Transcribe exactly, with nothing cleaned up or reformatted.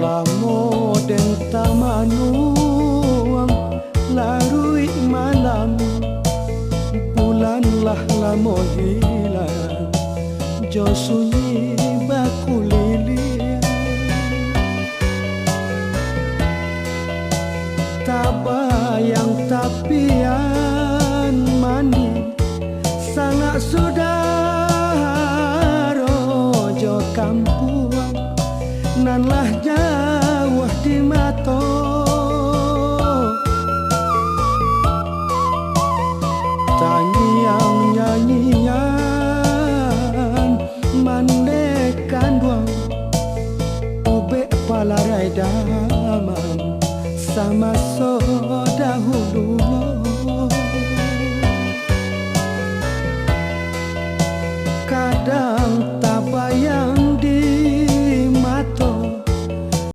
Lamo den tamanuang, laruik malam, bulan lah lamo hilang, jo sunyi bakuliliang. Tabayang tapian manih, sanak sudaro jo kampuang, nan lah jauah di mato. Tangiang nyanyian mandeh kanduang, ubek palarai damam, samaso